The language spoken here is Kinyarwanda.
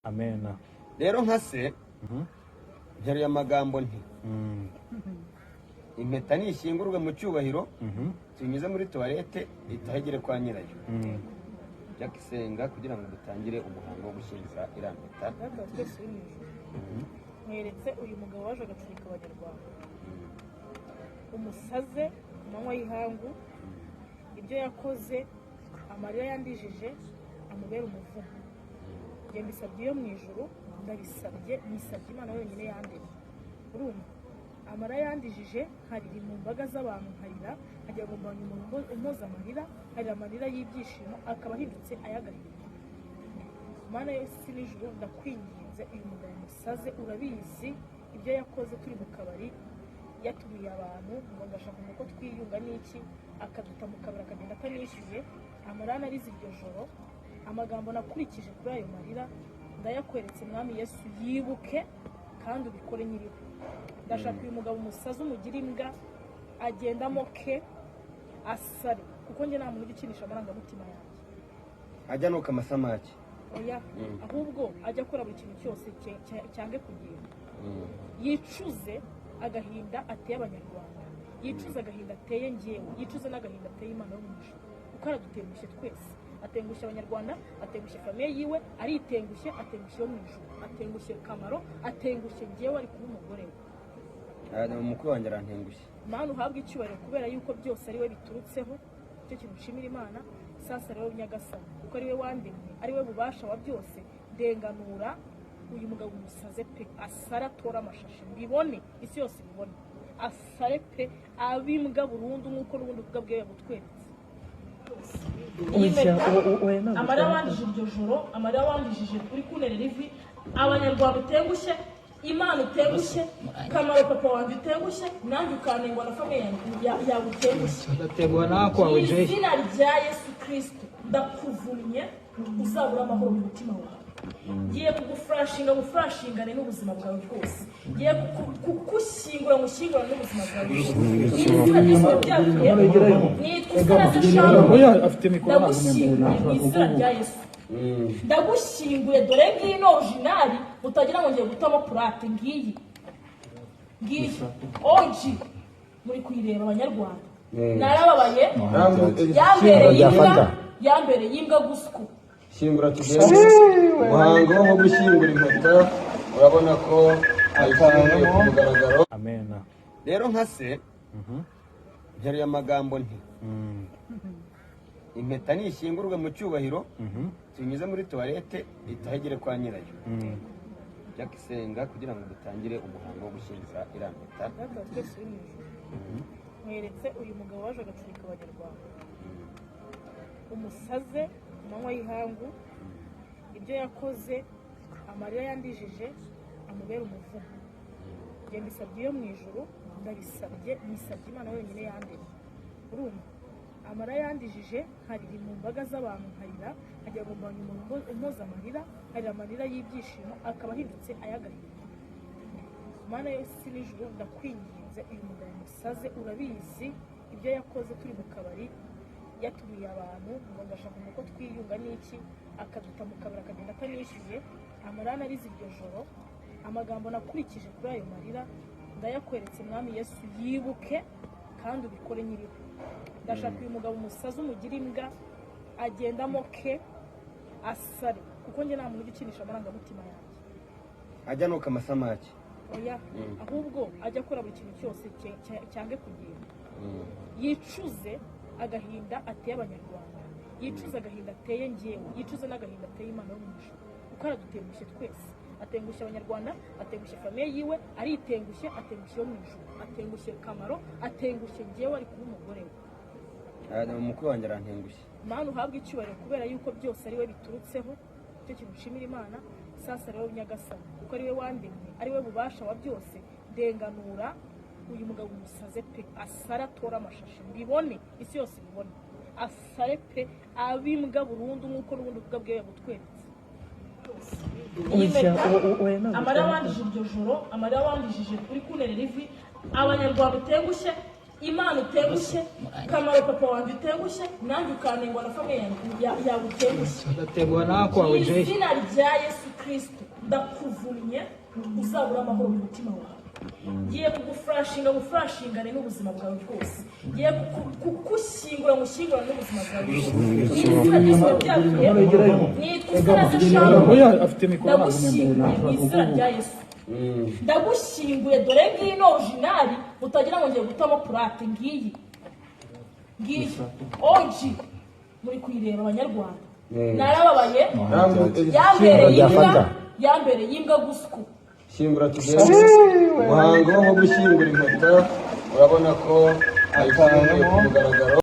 Amena. Rero nka se nteruye amagambo nti impeta nishyingurwe mu cyubahiro, tuyinyuze muri toilette, itahegere kwa nyirayo. Jack, senga kugira ngo dutangire umuhango wo gushyingura iriya mpeta. Data wa twese uri mu ijuru, mweretse uyu mugabo waje agacurika Abanyarwanda, umusaze ku manywa y'ihangu. Ibyo yakoze, amarira yandijije amubera umuvumo. Njye mbisabye iyo mu ijuru, ndabisabye, nisabye Imana yonyine yandemye. Urumva, amarira yandijije, nkarira mu mbaga z'abantu, nkarira nkagira ngo mbonye umuntu umpoza amarira, nkarira amarira y'ibyishimo akaba ahindutse ay'agahinda. Mana y'isi n'ijuru, ndakwinginze, uyu mugabo musaze. Urabizi ibyo yakoze turi mu kabari, yatumiye abantu ngo ndashaka uko twiyunga n'iki, akaduta mu kabari akagenda atanishyuye. Amarira narize iryo joro, amagambo nakurikije kuri ayo marira, ndayakweretse Mwami Yesu. Yibuke kandi ubikore nyiriho. Ndashaka uyu mugabo umusaze, umugire imbwa, agendamo ke asare, kuko njye nta muntu ujya ukinisha amarangamutima yanjye. Ajya nuka amasamaki. Oya, ahubwo ajya akora buri kintu cyose cyange kugenda, yicuze agahinda ateye Abanyarwanda, yicuze agahinda ateye ngewe, yicuze n'agahinda ateye Imana yo mu ijuru, kuko aradutengushye twese. Atengushye Abanyarwanda, atengushye famille yiwe, aritengushye, atengushye yo mu ijuru, atengushye Kamaro, atengushye ngewe ari kuba umugore we. Umukuru wanjye arantengushye. Mana, uhabwe icyubahiro kubera yuko byose ari we biturutseho. Icyo kintu nshimira Imana. Sasa rero Nyagasani, kuko ari we wandemye, ari we bubasha wa byose, ndenganura uyu mugabo umusaze pe, asare, atora amashashi, mbibone, isi yose ibibone, asare pe, abe imbwa burundu nk'uko n'ubundi ubwa bwe yabutweretse. Iyi mpeta, amarira wandije iryo joro, amarira wandijije uri kunterera ivi, Abanyarwanda utengushye, Imana utengushye, Kamaro papa wanjye utengushye, nanjye ukantengwa na famille yawe utengushye. Agategwa nakwawe. Mu Jay. izina rya Yesu Kirisito, ndakuvumye, uzabura amahoro mu mutima wawe. Ngiye kugufurashinga, gufurashingane n'ubuzima bwawe bwose. Ngiye kugushyingura, ngushyingurane n'ubuzima bwawe bwose. Mu izina rya Yesu byavuye, nitwa Usarase Sharon. Oya, afite mikoro, ntabwo. Ndagushyinguye mu izina rya Yesu, ndagushyinguye. Dore ngiyi ni original, utagira ngo ngiye gutamo purate. Ngiyi, ngiyi oji, muri kuyireba Abanyarwanda. Narababaye, yambereye imbwa, yambereye imbwa gusku. Shyingura tugende. Umuhango wo gushyingura impeta, urabona ko ayishyinguye ku mugaragaro. Amena. Rero nka se nteruye amagambo nti impeta nishyingurwe mu cyubahiro, tuyinyuze muri toilette, itahegere kwa nyirayo. Jack, senga kugira ngo dutangire umuhango wo gushyingura iriya mpeta. Data wa twese uri mu ijuru, mweretse uyu mugabo waje agacurika Abanyarwanda, umusaze ku manywa y'ihangu. Ibyo yakoze, amarira yandijije amubera umuvumo. Njye mbisabye iyo mu ijuru, ndabisabye, nisabye Imana yonyine yandemye. Urumva, amarira yandijije, nkarira mu mbaga z'abantu, nkarira nkagira ngo mbonye umuntu umpoza amarira, nkarira amarira y'ibyishimo akaba ahindutse ay'agahinda. Mana y'isi n'ijuru, ndakwinginze, uyu mugabo umusaze. Urabizi ibyo yakoze turi mu kabari, yatumiye abantu ngo ndashaka uko twiyunga n'iki, akaduta mu kabari akagenda atanishyuye. Amarira narize iryo joro, amagambo nakurikije kuri ayo marira, ndayakweretse Mwami Yesu. Yibuke kandi ubikore nyiriho. Ndashaka uyu mugabo umusaze, umugire imbwa, agendamo ke asare, kuko njye nta muntu ujya ukinisha amarangamutima yanjye. Ajya nuka amasamaki. Oya, ahubwo ajya akora buri kintu cyose cyange kugenda, yicuze agahinda ateye Abanyarwanda, yicuze agahinda ateye ngewe, yicuze n'agahinda ateye Imana yo mu ijuru, kuko aradutengushye twese. Atengushye Abanyarwanda, atengushye famille yiwe, aritengushye, atengushye yo mu ijuru, atengushye Kamaro, atengushye ngewe ari kuba umugore we. Umukuru wanjye arantengushye. Mana, uhabwe icyubahiro kubera yuko byose ari we biturutseho. Icyo kintu nshimira Imana. Sasa rero Nyagasani, kuko ari we wandemye, ari we bubasha wa byose, ndenganura uyu mugabo umusaze pe, asare, atora amashashi, mbibone, isi yose ibibone, asare pe, abe imbwa burundu nk'uko n'ubundi ubwa bwe yabutweretse. Iyi mpeta, amarira wandije iryo joro, amarira wandijije uri kunterera ivi, Abanyarwanda utengushye, Imana utengushye, Kamaro papa wanjye utengushye, nanjye ukantengwa na famille yawe utengushye. Agategwa nakwawe. Mu Jay. izina rya Yesu. Kirisito, ndakuvumye, uzabura amahoro mu mutima wawe. Ngiye kugufurashinga, gufurashingane n'ubuzima bwawe bwose. Ngiye kugushyingura, ngushyingurane n'ubuzima bwawe bwose. Mu izina rya Yesu byavuye, nitwa Usanase Sharon. Oya, afite mikoro, ntabwo. Ndagushyinguye mu izina rya Yesu, ndagushyinguye. Dore ngiyi ni original, utagira ngo ngiye gutamo purate. Ngiyi, ngiyi OG, muri kuyireba abanyarwanda. Narababaye, yambereye imbwa, yambereye imbwa gusku. Shyingura tugende. Umuhango wo gushyingura impeta, urabona ko ayishyinguye ku mugaragaro.